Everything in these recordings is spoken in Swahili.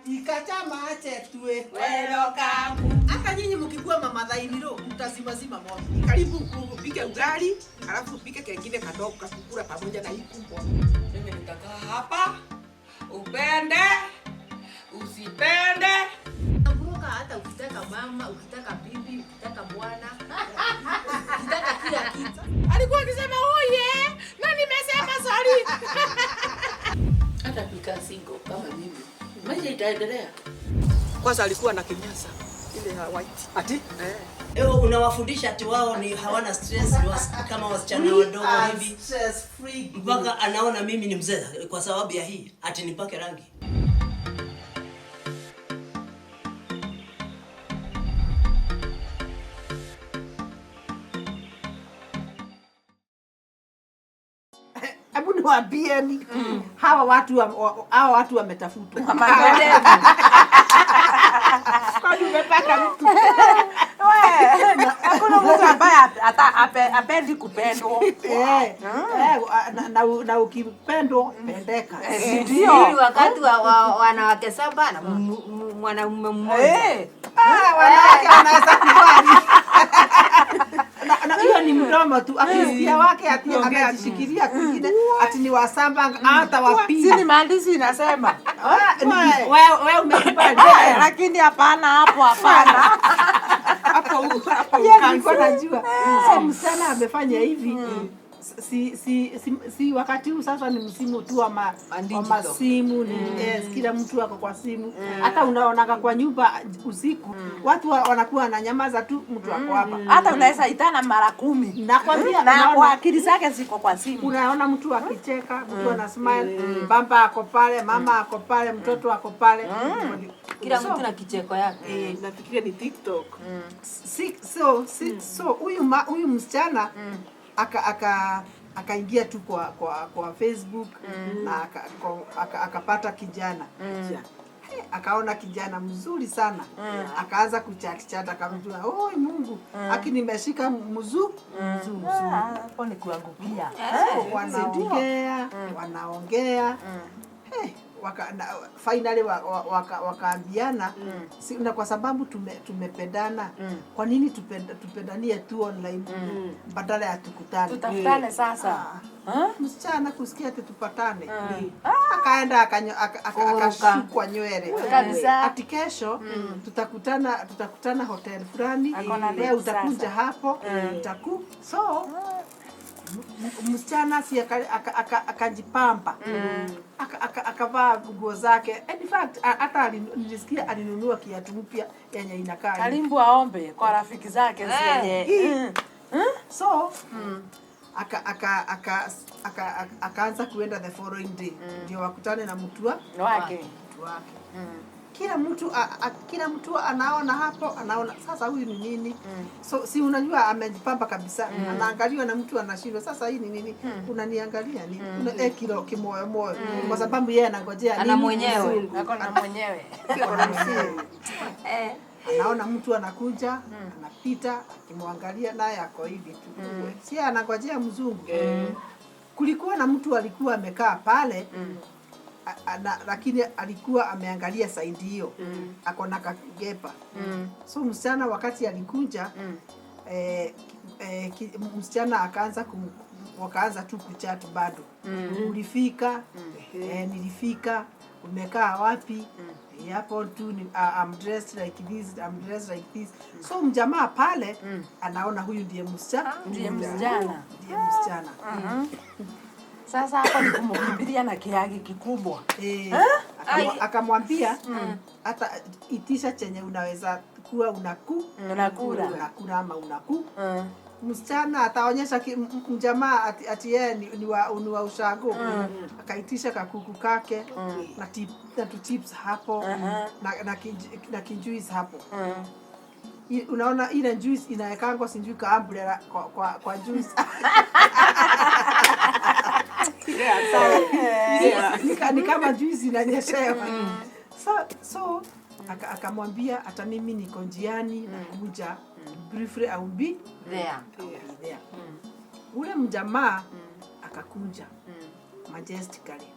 Katika chama chetu Welcome. Hata nyinyi mkikuwa mama dhainiro mtazimazima moto. Karibu upike ugali, alafu upike kengine kadogo kakukula pamoja na hii kubwa. Mimi nitakaa hapa, upende usipende. Mruka hata ukitaka mama, ukitaka bibi, ukitaka bwana, ukitaka kila kitu. Alikuwa akisema oye, na nimesema sorry. Hata pika single kama mimi, maisha itaendelea. Kwanza alikuwa na kinyasa ile ya white. Ati? Eh. Ewe unawafundisha ati wao ni hawana stress ni kama wasichana wadogo hivi Stress free. Mpaka anaona mimi ni mzee kwa sababu ya hii ati nipake rangi. Hebu niwaambieni hawa watu hawa watu wametafutwa. Kwani umepata mtu? Hakuna mtu ambaye apendi kupendwa. Na ukipendwa pendeka. Ndio. Ni wakati wa wanawake saba na mwanamume mmoja. Wanawake wanaweza kubali. Na hiyo ni mdomo tu, akisikia wake ati amejishikilia kwingine ati ni wasamba hata wapili. Si ni maandishi inasema. Wewe umekubali. Lakini hapana hapo hapana. Hapo Yeye nilikuwa najua. So msichana amefanya hivi. Si wakati huu sasa ni msimu tu wa masimu ni, yes, kila mtu ako kwa simu. Hata unaonaga kwa nyumba usiku watu wanakuwa wananyamaza tu, mtu ako hapa. Hata unaweza itana mara 10. Nakwambia, Na unaona kwa akili zake ziko kwa simu. Unaona mtu akicheka, mtu ana smile, baba ako pale, mama ako pale, mtoto ako pale. Kila mtu na kicheko yake. Nafikiria ni TikTok. So huyu msichana akaingia tu kwa Facebook na akapata kijana. Akaona kijana mzuri sana. Akaanza kuchat chat, akamjua, "Oi Mungu, aki nimeshika mzuri." Hapo ni kuangukia. So, wanaongea. Finally wakaambiana, si, na kwa sababu tumependana, kwa nini tupendanie tu online badala ya tukutane? Tutafutane sasa. Msichana kusikia ati tupatane. Akaenda akashukwa nywele. Kabisa. Ati kesho tutakutana hotel fulani. Akona Wewe date utakuja sasa. hapo. So msichana si akajipamba. Akavaa nguo zake. And in fact, hata nilisikia alinunua kiatu mpya yenye inakaa hivi. Karibu aombe kwa rafiki zake zenye. So, akaanza kuenda the following day. Ndio wakutane na mtu Wake. mtu wake. Kila mtu anaona hapo, anaona sasa huyu ni nini? So si unajua amejipamba kabisa. Anaangaliwa na mtu anashindwa sasa hii ni nini? Unaniangalia nini? Una kilo kimoyo moyo. Kwa sababu yeye anangojea Ana nini? mwenyewe. Mzungu. Ako na mwenyewe. Ako na mzungu. Anaona mtu anakuja, anapita, akimwangalia naye ako hivi tu. Si anangojea mzungu. Kulikuwa na mtu alikuwa amekaa pale. Lakini alikuwa ameangalia side hiyo. Ako na kagepa. So msichana wakati alikuja, msichana akaanza wakaanza tu kuchat bado. Ulifika? Nilifika. Umekaa wapi? Hapo tu ni, I'm dressed like this, I'm dressed like this. So mjamaa pale anaona huyu ndiye msichana. Ndiye msichana. Ndiye msichana. Sasa hapo ni kumkimbilia na kiagi kikubwa. Akamwambia hata itisha chenye unaweza kuwa Unakula. unakula ama unaku. Msichana ataonyesha mjamaa ati yeye ni wa ushago. Akaitisha kakuku kake na tu chips hapo, na kijuice hapo. Unaona ile juice inaekangwa sijui ka umbrella kwa juice. Ni kama juice inanyeshewa. So akamwambia hata mimi niko njiani nakuja. Briefly I will be there. I will be there. Ule mjamaa akakuja majestically.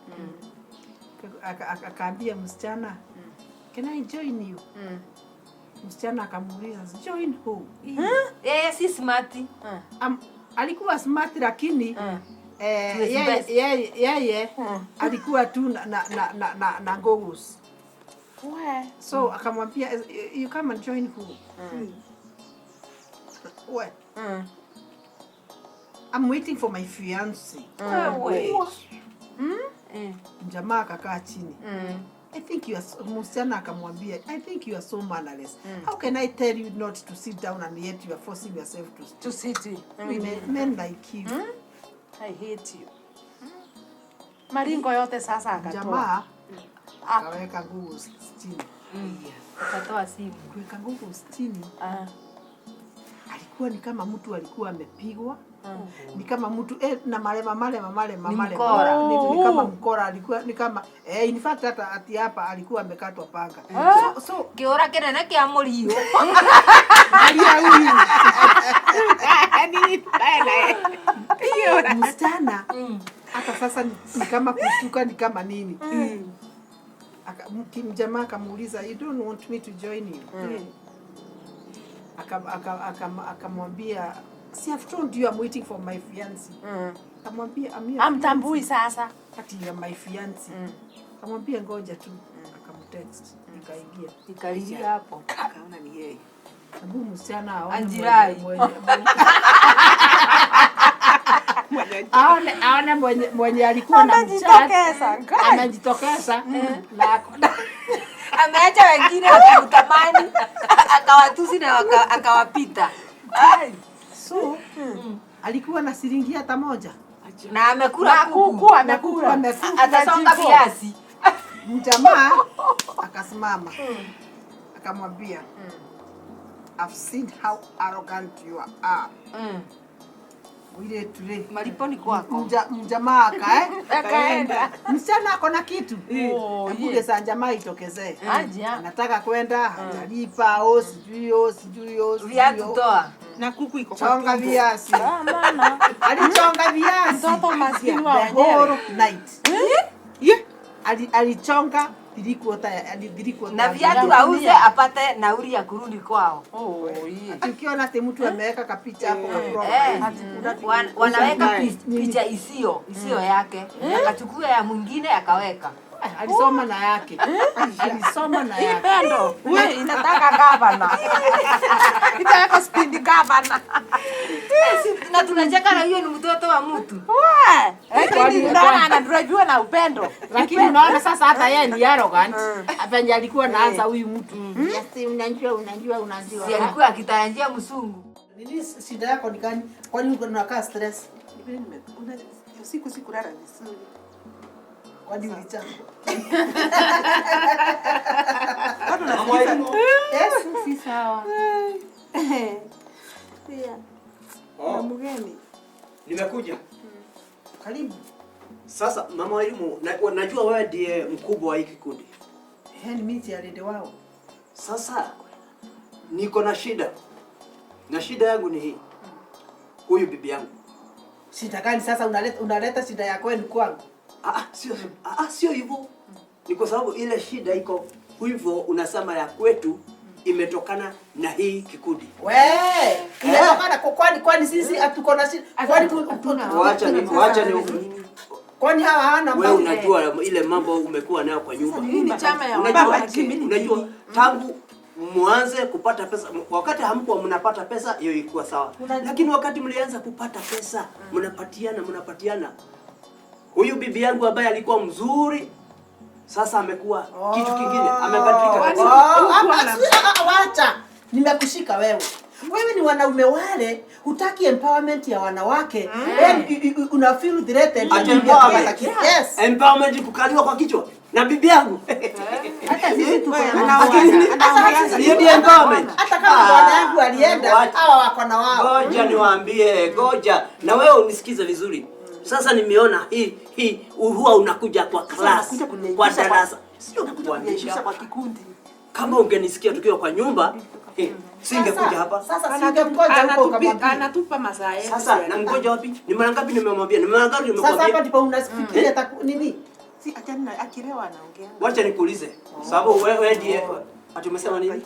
Akaambia msichana, Can I join you? Msichana akamuuliza, "Join who?" Yeye si smart. Alikuwa smart lakini To his yeye, best. yeye alikuwa tu na goggles. So akamwambia, "You come and join who?" We. "I'm waiting for my fiance." Wewe. Mjamaa akakaa chini. I think you are so, msichana akamwambia, "I think you are so mannerless. How can I tell you not to sit down and yet you are forcing yourself to sit?" To city. Men like you. I hate you. Maringo yote sasa akatoa. Jamaa akaweka nguo chini. Akatoa simu. Kuweka nguo chini, alikuwa ni kama mtu alikuwa amepigwa, ni kama mtu na malema malema malema Ni malema mkora. ni kama mkora alikuwa, ni kama in fact hata ati hapa alikuwa amekatwa panga, so Kĩũra kĩnene kĩa mũriũ. Alia huyu Nini mbaya na yeye? Msichana hata sasa ni kama kushtuka, ni kama nini. Mjamaa akamuuliza, "You don't want me to join you?" Akamwambia, "See, I've told you I'm waiting for my fiance." Akamwambia, "I'm your Amtambui sasa. Ati you are my fiance." Akamwambia ngoja tu, akamtext, ikaingia. Ikaingia hapo. Akaona ni yeye. Hebu msichana aone Anjirai. Aone mwenye alikuwa na mchat Amejitokeza. amejitokeza na Ameacha wengine wakimtamani, akawatusi na akawapita. So alikuwa na shilingi hata moja Na amekula Na kuku. kuku na kuku amekula. amekula. Atasonga viazi. Mjamaa akasimama akamwambia, "I've seen how arrogant you are." Mwile tule Malipo ni kwako. Mjamaa akae Akaenda. Msichana ako na kitu. Oh, Hebu yeah. saa jamaa itokezee. Aje. Anataka kwenda, hajalipa, o sijui, o sijui, o sijui, Viatu o. toa. Na kuku iko kwa Chonga tumbo. viazi. Ah, mama. Alichonga viazi. Mtoto maskini wa The wenyewe. whole night. Ye. Alichonga three quarter three quarter Na ya viatu auze apate nauli ya kurudi kwao. Oh, yeah. Ati ukiona ati mtu ameweka kapicha hapo ka profile, Wanaweka picha isiyo yake, akachukua ya mwingine akaweka. Alisoma na yake. Alisoma na Hii yake. pendo we inataka gavana. Itaweka spindi gavana. Na tunacheka na hiyo ni mtoto wa mtu. We, lakini unaona anadriviwa na upendo. Lakini unaona sasa hata yeye ni arrogant. Venye alikuwa naanza huyu mtu. Yes, unajua, unajua, unajua. Si alikuwa akitarajia msungu. Nini shida yako ni gani? Kwani uko unakaa stress? Usiku sikulala vizuri. Kwani ulichapwa? Bado nasikiza. Yes, si sawa. Na mgeni. Nimekuja. Karibu. Sasa mama wa elimu, najua wewe ndiye mkubwa wa hii kikundi. Ni mimi chairlady wao. Sasa niko na shida, na shida yangu ni hii. Huyu bibi yangu. Shida gani sasa unaleta shida ya kwenu kwangu? Ah, sio hivyo. Ni kwa sababu ile shida iko hivyo, unasema ya kwetu imetokana na hii kikundi. We, inatokana kwani sisi hatuko na shida? Wacha ni Kwani hawa hawana wewe mambo? unajua ile mambo umekuwa nayo kwa nyumba. Hii ni chama ya Unajua, wanawake. unajua tangu mwanze kupata pesa, wakati hamkuwa mnapata pesa, hiyo ilikuwa sawa, lakini wakati mlianza kupata pesa, mnapatiana mnapatiana. Huyu bibi yangu ambaye alikuwa mzuri sasa amekuwa kitu kingine, amebadilika kabisa. Oh, hapa, wacha. Nimekushika wewe. Wewe ni wanaume wale hutaki empowerment ya wanawake. Yaani una feel threatened. Ati empowerment. Yes. Empowerment kukaliwa kwa kichwa na bibi yangu. Hata sisi tuko na Hiyo ndio empowerment. Hata kama bwana yangu alienda, Wacha. hawa wako na wao. Ngoja niwaambie, ngoja na wewe unisikize vizuri. Sasa nimeona hii huwa unakuja kwa class, unakuja kuniaibisha kwa darasa, sio Unakuja kukuaibisha. kuniaibisha kwa kikundi. Kama ungenisikia tukiwa kwa nyumba, singekuja hapa. Sasa singemgoja huko ukamwambia. Anatupa masaa yetu. Sasa namgoja wapi? Ni mara ngapi nimemwambia? Ni mara ngapi Sasa hapa nimemwambia? ndipo unafikiria nini? Si achana na akilewa anaongea. Wacha nikuulize. Sababu wewe ndiye ati umesema nini?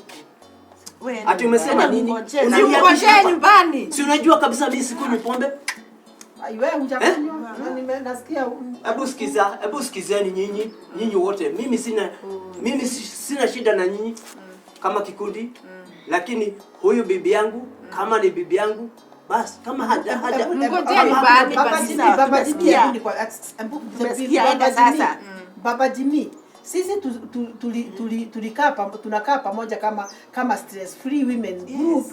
Wewe Ati umesema nini? Ungojee. Ungojee nyumbani. Si unajua kabisa mimi sikunywi pombe? Ai, wewe hujakunywa? Na nasikia Hebu sikiza, hebu sikizeni nyinyi, nyinyi wote. Mimi sina shida na nyinyi kama kikundi. Lakini huyu bibi yangu, kama ni bibi yangu, basi kama haja haja Ngojea kama nyumbani Baba basi. Jimmy, Baba Jimmy, Tumesikia. hebu Tumesikia, Baba enda Jimmy, sasa. Baba Jimmy, sisi tulikaa pamoja kama stress free women group.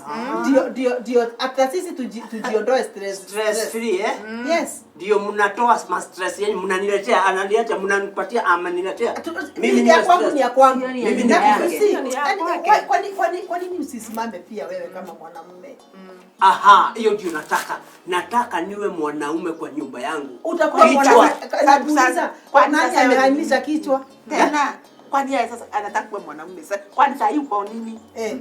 Ndio hata sisi tujiondoe stress. Stress free, eh? Yes. Ndio mnatoa ma stress yenu, mnaniletea, ananiletea, mnanipatia, ameniletea. Mimi Mimi ya ni kwangu stress. ni ya kwangu. Hiyo ni Mimi ni Na yake. Hiyo ni ya yaani, kwake. kwa nini usisimame pia wewe kama mwanamume? Aha, hiyo ndio nataka. Nataka niwe mwanaume kwa nyumba yangu. Utakuwa Kichwa. mwanamume. Nakuuliza, Kwani nani sasa wewe amehamisha kichwa? Tena kwani yeye sasa anataka kuwa mwanamume sasa? Kwani saa hii uko nini? Eh.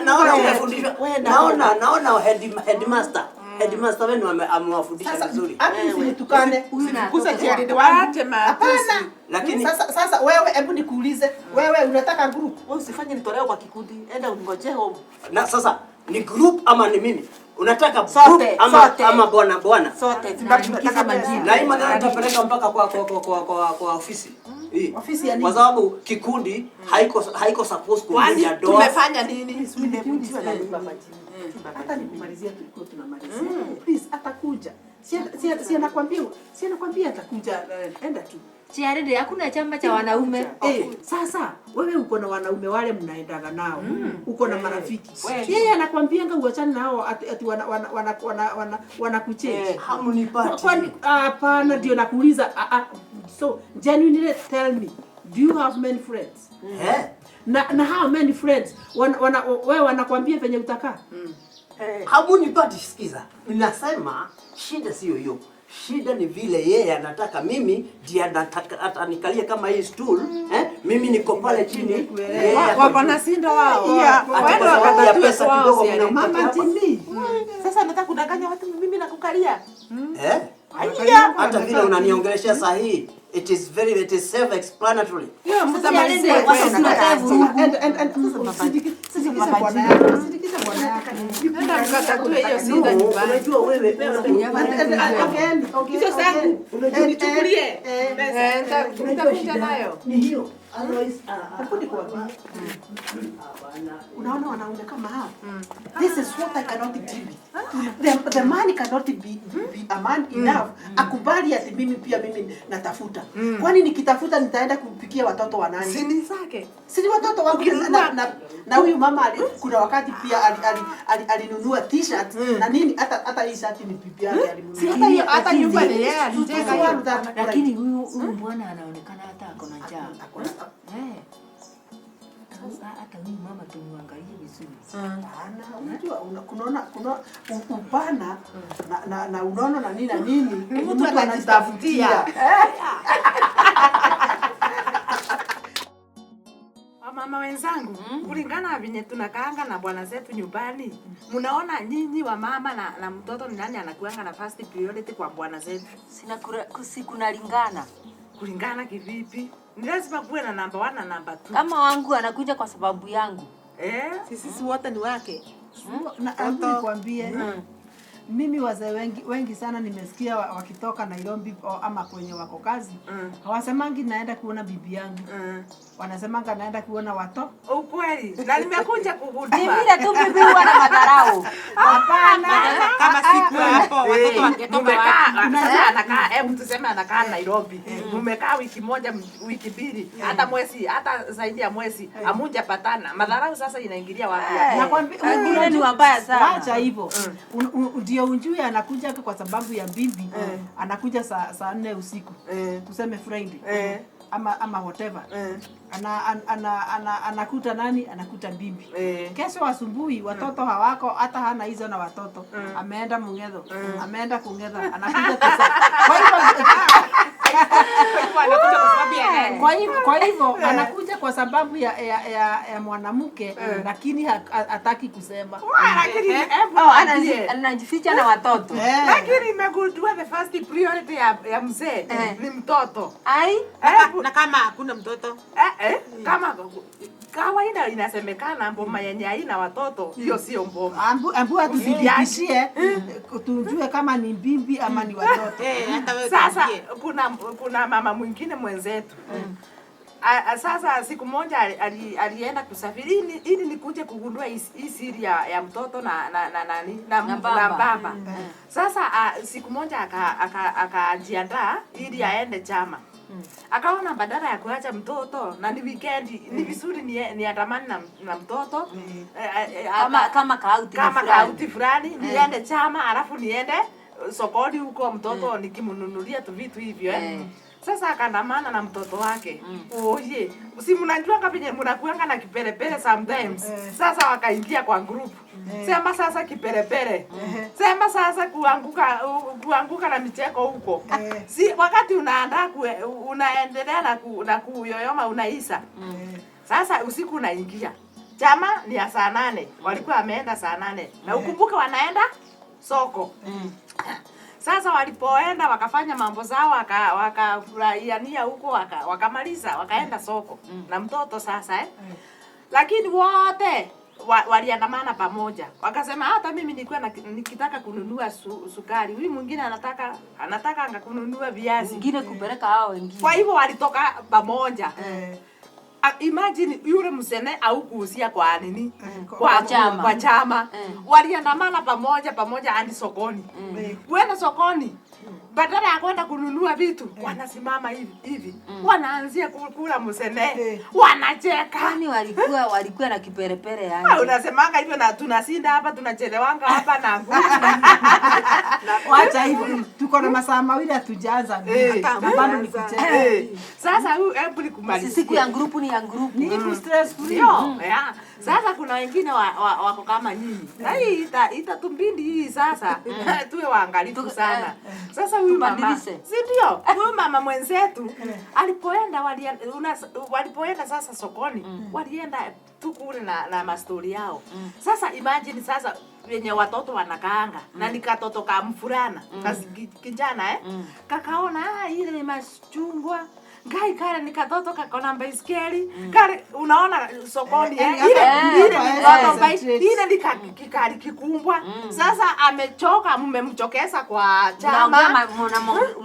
Naona umefundishwa. Wewe na- Naona headmaster. Headmaster wenu amewafundisha Sasa vizuri. hata usinitukane. Huyu na Kusa chiaridi wangu. Waache matusi. Hapana. Lakini Sasa wewe, hebu nikuulize, wewe unataka group? Wewe usifanye nitolewe kwa kikundi. Enda ungoje home. Na sasa ni group ama ni mimi? Unataka Sote, group ama sote. ama bwana bwana? Sote tunataka majina. Na hii maneno nitapeleka mpaka kwa ofisi. Hii. Ofisi ya nini? Kwa sababu kikundi haiko supposed Kwani kuvunja ndoa. tumefanya nini? Tumevunjiwa na nini? Baba Jimmy. Hata nikumalizia tulikuwa tunamalizia. Please, atakuja. Si anakwambia atakuja, enda tu. Chiarende, hakuna chama cha wanaume. Eh, sasa wewe uko na wanaume wale mnaendaga nao, uko na marafiki. Yeye anakwambianga uachane nao ati wana kuchange. Hamnipati. Kwani hapana, ndio nakuuliza. So genuinely tell me, do you have many friends? Eh? Na how many friends wewe wanakwambia venye utakaa? Hamunipati, sikiza. Nasema shida sio hiyo. Shida ni vile yeye anataka mimi ndiye anataka atanikalie kama hii stool, eh? Mimi niko pale chini. Yeye ako Wako juu. na sindo wao. Yeah. Ati Waende kwa sababu ya wakatatue pesa kwao, kidogo si mnampa Mama hapa. Jimmy. Sasa nataka kudanganya watu mimi nakukalia. Eh? Haya. Hata vile unaniongelesha saa hii, it is self explanatory. Hiyo mtamalizia Chiarende, kwenu. wasituletee vurugu. And sindikiza bwana yako. Sindikiza bwana yako. Enda mkatatue hiyo shida nyumbani. Unajua wewe Again, okay, Hizo zangu okay. unichukulie. Eh, nitakuja nayo. ni hiyo. Otherwise, Hebu nikuambie. Unaona wanaume kama hao? This is what I cannot deal with. The man cannot be a man enough akubali ati mimi pia mimi natafuta. Kwani nikitafuta nitaenda kupikia watoto wa nani? Si ni zake. Si ni watoto wangu na huyu mama kuna wakati pia alinunua t-shirt na nini, hata hii shati ni bibi yake alinunua. Si hata hiyo, hata nyumba ni yeye alijenga hiyo. Lakini huyu bwana anaonekana hata ako na njaa. Eh. Sasa hata huyu mama tumwangalie vizuri. Hapana, unajua kuna upana na unono na nini na nini, Mtu anajitafutia. Wamama wenzangu, kulingana na venye tunakaanga na bwana zetu nyumbani, mnaona nyinyi wamama na mtoto ni nani anakuanga na first priority kwa bwana zetu? Si kunalingana. Kulingana kivipi? Ni lazima kuwe na namba 1 na namba 2. Kama wangu anakuja kwa sababu yangu. Eh? Sisi wote ni wake. Na hebu nikwambie, mimi wazee wengi wengi sana nimesikia wakitoka Nairobi ama kwenye wako kazi, hawasemangi naenda kuona bibi yangu, wanasemanga naenda kuona watoto. Ukweli. Na nimekuja Ni kugundua. vile tu bibi huwa na madharau. Hapana. Kama siku hapo watoto wangetoka Mumekaa wapi? sasa anakaa, hebu tuseme anakaa Nairobi. Mumekaa wiki moja, wiki mbili, hata mwezi, hata zaidi ya mwezi, hamujapatana. Madharau sasa inaingilia wapi hapo? Nakwambia, Wengine ni wabaya sana. Wacha hivyo. Ndio unjue anakuja kwa sababu ya bibi, anakuja saa 4 usiku, tuseme Friday ama whatever, anakuta nani? Anakuta bibi. Kesho asubuhi watoto hawako, hata hana hizo na watoto, ameenda mung'etho, ameenda kung'etha, anakuja tisa. Kwa hivyo Kwa hivyo anakuja kwa sababu ya nani? Kwa hivyo anakuja kwa sababu ya mwanamke, lakini hataki kusema. Lakini hebu Oh, niambie. anajificha na watoto. Lakini nimegundua the first priority ya mzee ni mtoto. Ai, Hebu Na kama hakuna mtoto? Kama kawaida inasemekana mboma yenye haina watoto hiyo sio mboma. Ambu atuthibitishie tujue kama ni bibi ama ni watoto. Hata wewe Sasa tuambie. kuna mama mwingine mwenzetu. Sasa siku moja alienda kusafiri ili nikuje kugundua hii siri ya mtoto na na na nani na, Na na baba. baba. Sasa siku moja akajiandaa ili aende chama. Akaona badala ya kuacha mtoto na ni weekend ni vizuri niandamane na mtoto kama kauti kama fulani. kauti fulani niende chama alafu niende sokoni huko mtoto nikimnunulia tu vitu hivyo. Sasa akaandamana na mtoto wake. Oye, si mnajuanga venye mnakuanga na kiperepere sometimes. Sasa wakaingia kwa group. Sema sasa kiperepere. Sema sasa kuanguka na micheko huko. Si wakati unaandaa unaendelea na kuyoyoma unaisa. Sasa usiku unaingia. Chama ni ya saa 8. Walikuwa wameenda saa 8. Na ukumbuke wanaenda soko. Sasa walipoenda wakafanya mambo zao wakafurahiania huko wakamaliza wakaenda soko na mtoto sasa. Lakini wote waliandamana pamoja. Wakasema hata mimi nilikuwa nikitaka kununua sukari, huyu mwingine anataka anga kununua viazi. Mwingine kupeleka hao wengine. Kwa hivyo walitoka pamoja. Imagine yule msene au kuuzia kwa nini? Kwa chama. Kwa chama. Waliandamana pamoja hadi sokoni. Kwenda sokoni. Badala ya kwenda kununua vitu, wanasimama hivi. Wanaanzia kula msene. Wanacheka. Kwani walikuwa na kiperepere yani. Unasemanga hivyo na tunasinda hapa, tunachelewanga hapa na nguvu. Wacha hivyo. Tuko na masaa mawili hatujaanza. Na bado ni kuchelewa. Sasa huyu hebu nikumalizie. Siku ya group ni ya group. Ni ku stress free. Ndio, ya. Sasa kuna wengine wako kama nyinyi. Na hii itatumbindi hii sasa. Tuwe waangalifu sana. Sasa huyu mama, si ndio? Huyu mama mwenzetu alipoenda walipoenda sasa sokoni, walienda tu kule na mastori yao. Sasa imagine sasa wenye watoto wanakaanga na ni katoto ka mfulana, kijana kakaona ile ni machungwa. Ngai kale ni katoto kakona baiskeli. Kale unaona sokoni ile ni katoto baiskeli, ile ni kikali kikumbwa. Sasa amechoka, mmemchokesa kwa chama.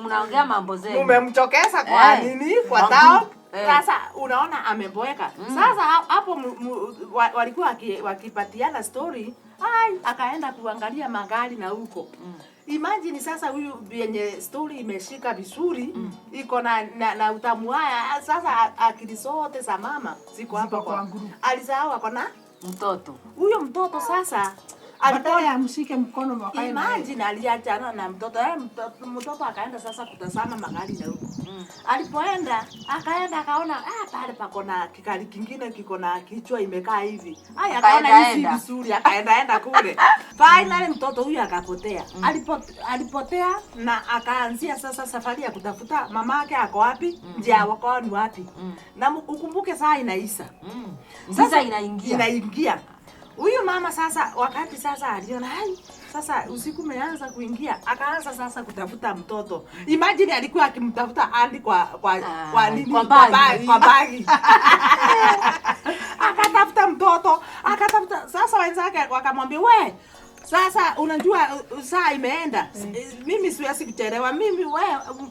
Mnaongea mambo zenu. Mmemchokesa kwa nini? Kwa town. Sasa unaona ameboeka. Sasa hapo walikuwa wakipatiana story. Ai, akaenda kuangalia magari na huko. Imagine sasa huyu yenye story imeshika vizuri, iko na utamu haya. Sasa akili zote za mama ziko hapa kwa alisahau ako na mtoto. Huyo mtoto sasa Badala amshike mkono wakae. Imagine aliachana na mtoto. Mtoto akaenda sasa kutazama magari na huko. Alipoenda akaenda akaona pale pako na kikali kingine kiko na kichwa imekaa hivi. Haya akaona hizi vizuri akaenda kule. Finally mtoto huyu akapotea. Alipotea na akaanzia sasa safari ya kutafuta mamake ako wapi, njia wako ni wapi. Na ukumbuke saa inaisha. Sasa inaingia. Huyu mama sasa wakati sasa aliona hai sasa usiku umeanza kuingia, akaanza sasa kutafuta mtoto. Imagine alikuwa akimtafuta hadi kwa nini? Kwa bagi. Akatafuta mtoto, akatafuta. Sasa wenzake wakamwambia we, sasa unajua saa imeenda. Mimi siwezi kuchelewa. Mimi we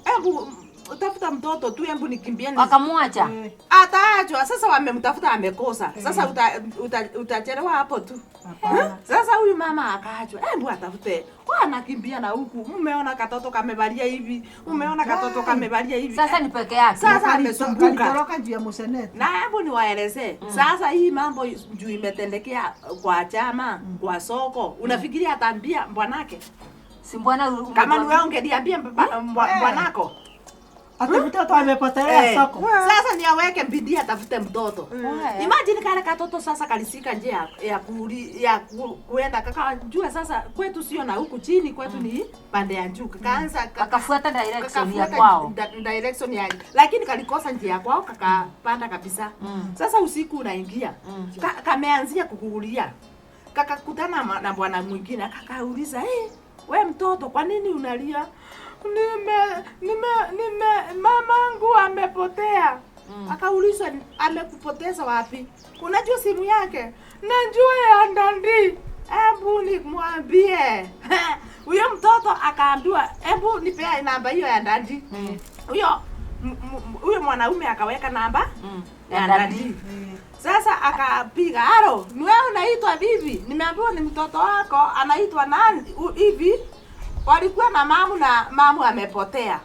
hebu utafuta mtoto tu, hebu nikimbie. Wakamwacha. Ataachwa. Sasa wamemtafuta amekosa. Sasa utachelewa hapo tu. Sasa huyu mama akaachwa. Hebu atafute. Wanakimbia na huku. Umeona katoto kamevalia hivi. Umeona katoto kamevalia hivi. Sasa ni peke yake. Sasa amesumbuka. Alitoroka juu ya museneti. Na hebu niwaelezee. Sasa hii mambo juu imetendekea kwa chama, kwa soko. Unafikiria ataambia bwanake? Si bwana kama ni wewe ungeniambia bwanako. Ati mtoto amepotelea soko. Sasa ni aweke bidii atafute mtoto. Imagine kale katoto sasa kalisika njia ya kuenda kakajua sasa kwetu sio na huku chini kwetu ni pande ya juu. Kakaanza Kakafuata direction ya kwao. Direction ya lakini kalikosa njia ya kwao kakapanda kabisa. Sasa usiku unaingia. Kameanzia kukuulia. Kakakutana na bwana mwingine akakauliza, "We mtoto, kwa nini unalia?" Nime mamangu amepotea. Akaulizwa, amekupoteza wapi? Unajua simu yake? Najua ya Ndandi. Hebu nimwambie. Huyo mtoto akaambiwa, hebu nipea namba hiyo ya Ndandi. Huyo mwanaume akaweka namba ya Ndandi. Sasa akapiga, "Halo, ni wewe unaitwa vipi? Nimeambiwa ni mtoto wako anaitwa nani hivi?" Walikuwa na mamu na mamu amepotea.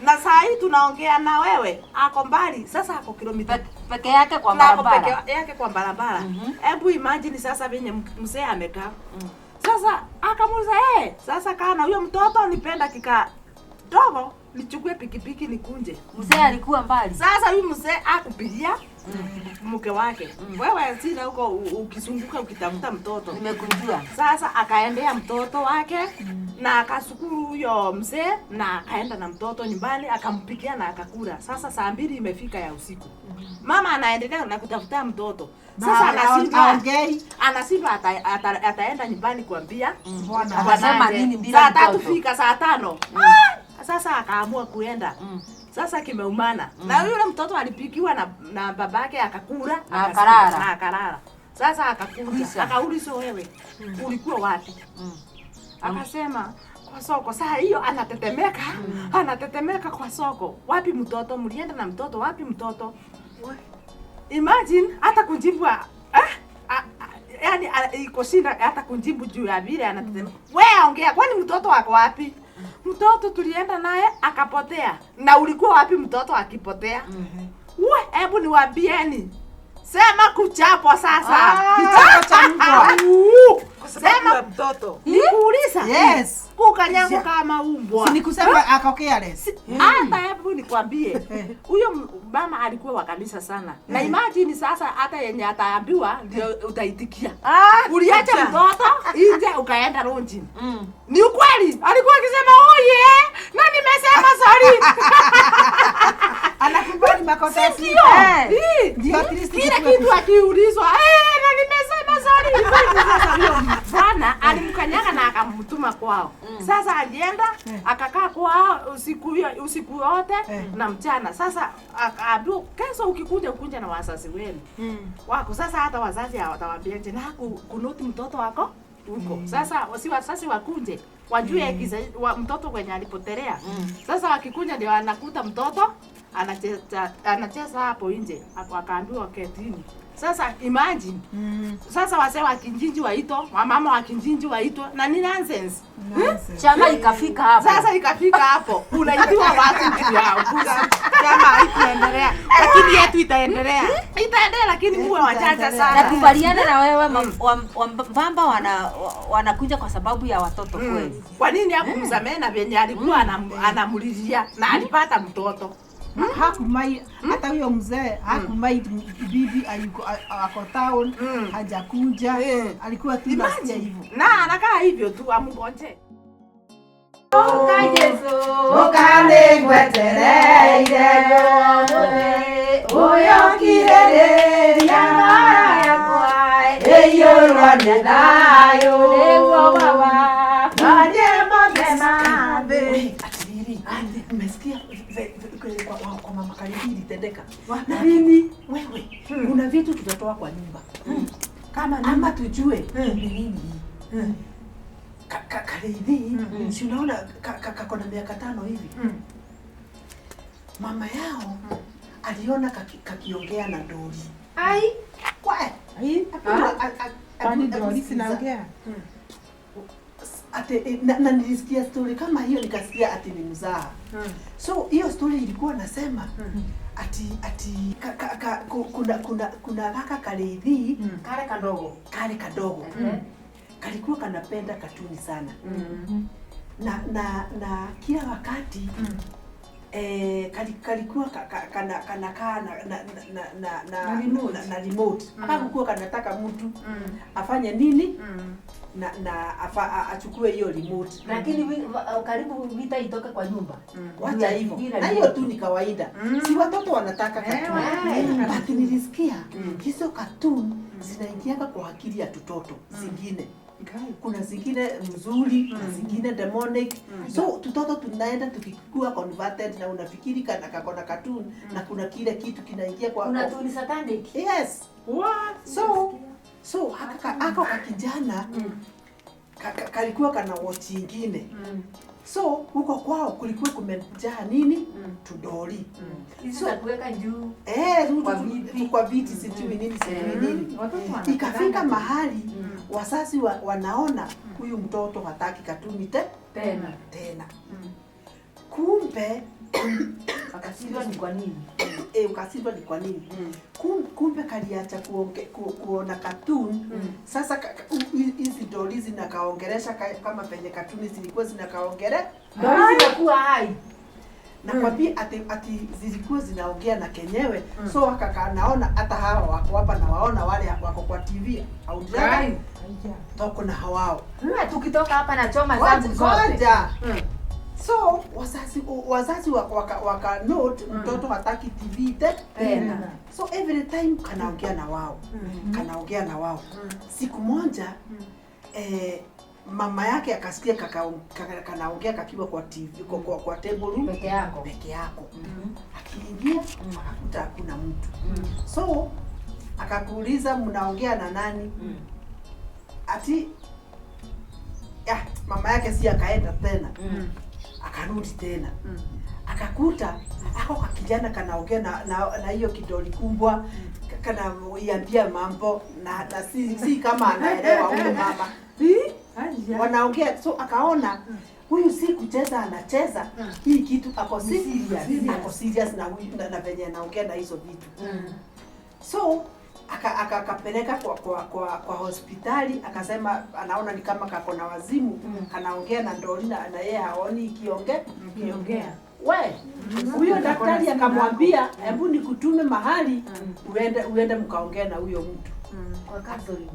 Na saa hii tunaongea na wewe, ako mbali. Sasa ako kilomita peke yake kwa barabara. Peke yake kwa barabara. Hebu imagine sasa venye mzee amekaa. Sasa akamuuliza, sasa kana huyo mtoto nipenda kika dogo nichukue pikipiki nikunje. Mzee alikuwa mbali. Sasa huyu mzee akupigia mke wake. Wewe sina huko ukizunguka ukitafuta mtoto. Nimekujua. Sasa akaendea mtoto wake na akashukuru huyo mzee na akaenda na mtoto nyumbani akampikia na akakula. Sasa saa 2 imefika ya usiku. Mama anaendelea na kutafuta mtoto. Sasa anashindwa ataenda nyumbani kuambia bwana. Anasema nini bila saa mtoto? 3 fika saa 5. Sasa akaamua kuenda. Sasa kimeumana. Na yule mtoto alipikiwa na babake akakula na akalala. Sasa akakuja akaulizwa, wewe ulikuwa wapi? Akasema kwa soko. Saa hiyo anatetemeka, anatetemeka kwa soko. Wapi mtoto? Mlienda na mtoto wapi mtoto? Imagine hata kujibu yani iko shida hata kujibu juu ya vile anatetemeka. Wewe ongea, kwani mtoto wako wapi? Mtoto tulienda naye akapotea. Na ulikuwa wapi mtoto akipotea? We, hebu niwaambieni. Sema kuchapwa sasa. Kichapo cha mbwa. Sema mtoto. Nikuuliza. Yes. Kukanyangu kama umbwa. Si nikusema ako careless. Hata hebu nikwambie. Huyo mama alikuwa wa kanisa sana. Na imagine sasa hata yenye ataambiwa ndio utaitikia. Uliacha mtoto nje ukaenda lonjini. Ni ukweli. Alikuwa akisema oye, na nimesema sorry. Anakubali makosa yake. Sio. Ndio at least Kila kitu akiulizwa, na nimesema sorry. Sasa huyo bwana alimkanyaga na akamtuma kwao. Sasa alienda akakaa kwao usiku yote na mchana. Sasa akaambiwa kesho ukikuja ukunja na wazazi wenu. Wako sasa hata wazazi hawatawaambia je na kunoti mtoto wako huko. Sasa si wazazi wakunje wajue mtoto kwenye alipotelea. Sasa wakikunja ndio anakuta mtoto anacheza hapo nje. Akaambiwa ketini. Sasa imagine. Sasa wazee wa kijiji waitwa, wamama wa kijiji waitwa, na ni nonsense. Chama ikafika hapo. Sasa ikafika hapo. Unaitiwa watu juu yao. Chama haikuendelea. Lakini yetu itaendelea. Itaendelea lakini muwe wachache sana. Nakubaliana na wewe, mbamba wanakuja kwa sababu ya watoto kweli. Kwa nini hakumsamehe na venye alikuwa anamlilia na alipata mtoto? Hakumai hata huyo mzee hakumai bibi ako town hajakuja, alikuwa tu nasikia hivyo. Na anakaa hivyo tu amngoje. Umesikia kwa mama Kariuki ilitendeka? Na nini? Wewe, kuna vitu tutatoa kwa nyumba. Kama ama tujue ni nini. Kariuki, si unaona kako na miaka 5 hivi. Mama yao aliona kakiongea na Dori. Ai, kwa ai, kwani Dori sinaongea? Ate, na nilisikia story kama hiyo nikasikia ati ni mzaha. So hiyo story ilikuwa nasema ati kuna kaka Kariuki kale kadogo. Kalikuwa kanapenda katuni sana. Na kila wakati Kalikuwa kanakaa na remote. Akakuwa kanataka mtu afanye nini na achukue hiyo remote. Lakini karibu vita itoke kwa nyumba. Wacha hivyo. Na hiyo tu ni kawaida. Si watoto wanataka cartoon. But nilisikia hizo cartoon zinaingianga kwa akili ya tutoto zingine. Kuna zingine mzuri na zingine demonic. So tutoto tunaenda tukikua converted na unafikiri kana kakona cartoon na kuna kile kitu kinaingia kwa kuna tuni satanic. Yes. What? So haka kakijana kalikuwa kana watch ingine. So huko kwao kulikuwa kumejaa nini? Tudoli. Hizo za kuweka juu. Kwa viti sijui nini sijui nini. Ikafika mahali wazazi wanaona huyu mtoto hataki katuni tena. Kumbe akasindwa ni kwa nini? Ukasindwa ni kwa nini? Kumbe kaliacha kuona cartoon. Sasa hizi doli zinakaongelesha kama penye cartoon zilikuwa zinakaongele. Doli zinakuwa hai. Nakwambia ati zilikuwa zinaongea na kenyewe. So akanaona hata hawa wako hapa na waona wale wako kwa TV au drama. Toko na hawao. Tukitoka hapa na choma zangu zote. So wazazi waka note mtoto hataki TV tena. So every time kanaongea na wao. Kanaongea na wao. Siku moja mama yake akasikia kanaongea kakiwa kwa TV kwa table room peke yako. Akiingia akakuta hakuna mtu. So akakuuliza mnaongea na nani? Ati mama yake si akaenda tena. Akarudi tena. Akakuta ako kakijana kanaongea na hiyo kidoli kubwa, kanaiambia mambo na si kama anaelewa huyo mama. Wanaongea. So akaona huyu si kucheza anacheza. Hii kitu ako serious. Ako serious na huyu na venye anaongea na hizo vitu. So akapeleka kwa hospitali, akasema anaona ni kama kako na wazimu, anaongea na ndoli na yeye haoni ikiongea. We, huyo daktari akamwambia hebu nikutume mahali uende mkaongea na huyo mtu. Kwa counseling.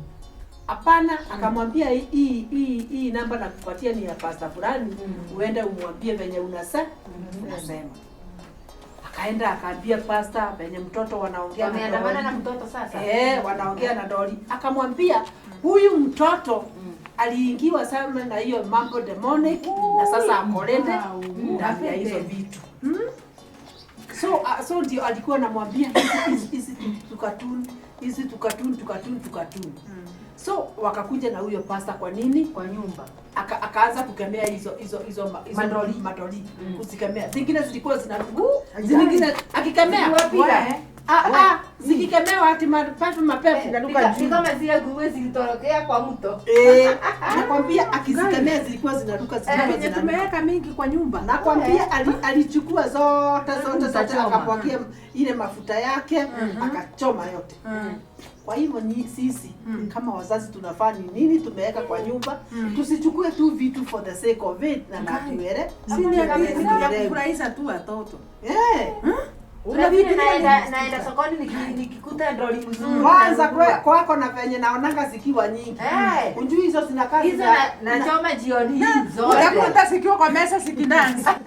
Hapana, akamwambia hii namba nakupatia ni ya pastor fulani, uende umwambie venye unasema. Akaenda akaambia pastor venye mtoto wanaongea na wameandamana na mtoto sasa. Wanaongea na doli. Akamwambia huyu mtoto aliingiwa sana na hiyo mambo demonic na sasa akolende ndani ya hizo vitu. So ndio alikuwa anamwambia hizi tukatun, hizi tukatun. So wakakuja na huyo pastor kwa nini? Kwa nyumba. Akaanza kukemea hizo madoli. Kuzikemea. Zingine zilikuwa zinaruka. Zingine akikemea. Zikikemewa ati mapepo zinaruka juu. Kama zile nguruwe zilitorokea kwa mto. Nakwambia akizikemea zilikuwa zinaruka zilikuwa. Tumeweka mingi kwa nyumba. Nakwambia alichukua zote akamwagia ile mafuta yake akachoma yote. Kwa hivyo ni sisi kama wazazi tunafanya nini? Tumeweka kwa nyumba. Tusichukue tu vitu for the sake of it na natuere. Si ni ya kufurahisha tu watoto. Naenda sokoni nikikuta ndoli mzuri. Kwanza kwako na venye naonanga zikiwa nyingi. Unjui hizo zinakaa hizo nachoma jioni hizo. Utakuta zikiwa kwa meza zikidansa.